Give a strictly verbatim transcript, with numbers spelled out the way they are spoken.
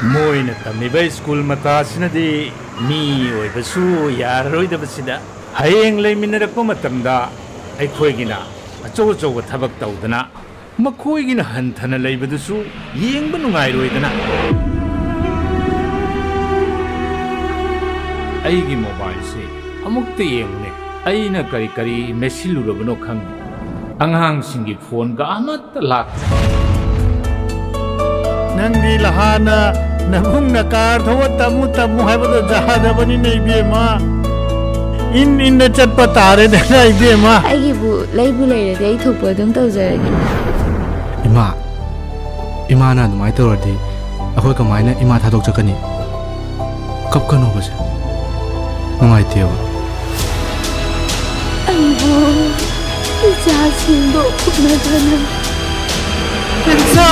ꯃꯣꯏꯅ ꯇꯝꯃꯤꯕ ꯁ꯭ꯀꯨꯜ ꯃꯇꯥꯁꯤꯅꯗꯤ ꯃꯤ ꯑꯣꯏꯕꯁꯨ ꯌꯥꯔꯔꯣꯏꯗꯕꯁꯤꯗ, ꯍꯌꯦꯡ ꯂꯩꯃꯤꯟꯅꯔꯛꯄ ꯃꯇꯝꯗ ꯑꯩꯈꯣꯏꯒꯤꯅ ꯑꯆꯧ ꯑꯆꯧꯕ ꯊꯕꯛ ꯇꯧꯗꯅ ꯃꯈꯣꯏꯒꯤꯅ ꯍꯟꯊꯅ ꯂꯩꯕꯗꯨꯁꯨ ꯌꯦꯡꯕ ꯅꯨꯡꯉꯥꯏꯔꯣꯏꯗꯅ꯫ ꯑꯩꯒꯤ ꯃꯣꯕꯥꯏꯜꯁꯦ ꯑꯃꯨꯛꯇ ꯌꯦꯡꯉꯨꯅꯦ꯫ ꯑꯩꯅ ꯀꯔꯤ ꯀꯔꯤ ꯃꯦꯠꯁꯤꯜꯂꯨꯔꯕꯅꯣ ꯈꯪꯗꯦ꯫ ꯑꯉꯥꯡꯁꯤꯡꯒꯤ ꯐꯣꯟꯒ ꯑꯃꯠꯇ ꯂꯥꯛꯇ꯭ꯔꯦ꯫ ꯅꯪꯗꯤ ꯂꯍꯥꯟꯅ ꯅꯕꯨꯡꯅ ꯀꯥꯔ ꯊꯧꯕ ꯇꯝꯃꯨ ꯇꯝꯃꯨ ꯍꯥꯏꯕꯗꯣ ꯌꯥꯗꯕꯅꯤꯅꯦ ꯏꯕꯦꯝꯃ꯫ ꯏꯟ ꯏꯟꯗ ꯆꯠꯄ ꯇꯥꯔꯦꯗꯅ ꯏꯕꯦꯝꯃ꯫ ꯑꯩꯒꯤꯕꯨ ꯂꯩꯕꯨ ꯂꯩꯔꯗꯤ ꯑꯩ ꯊꯣꯛꯄ ꯑꯗꯨꯝ ꯇꯧꯖꯔꯒꯦ꯫ ꯏꯃꯥ, ꯏꯃꯥꯅ ꯑꯗꯨꯃꯥꯏꯅ ꯇꯧꯔꯗꯤ ꯑꯩꯈꯣꯏ ꯀꯃꯥꯏꯅ ꯏꯃꯥ ꯊꯥꯗꯣꯛ ꯆꯠꯀꯅꯤ? ꯀꯞꯀꯅꯣꯕꯁꯦ, ꯅꯨꯡꯉꯥꯏꯇꯦꯕ꯫ ꯑꯩꯕꯨ ꯏꯆꯥꯁꯤꯡꯗꯣ ꯎꯅꯗꯅ꯫ ꯄꯤꯟꯁꯣ!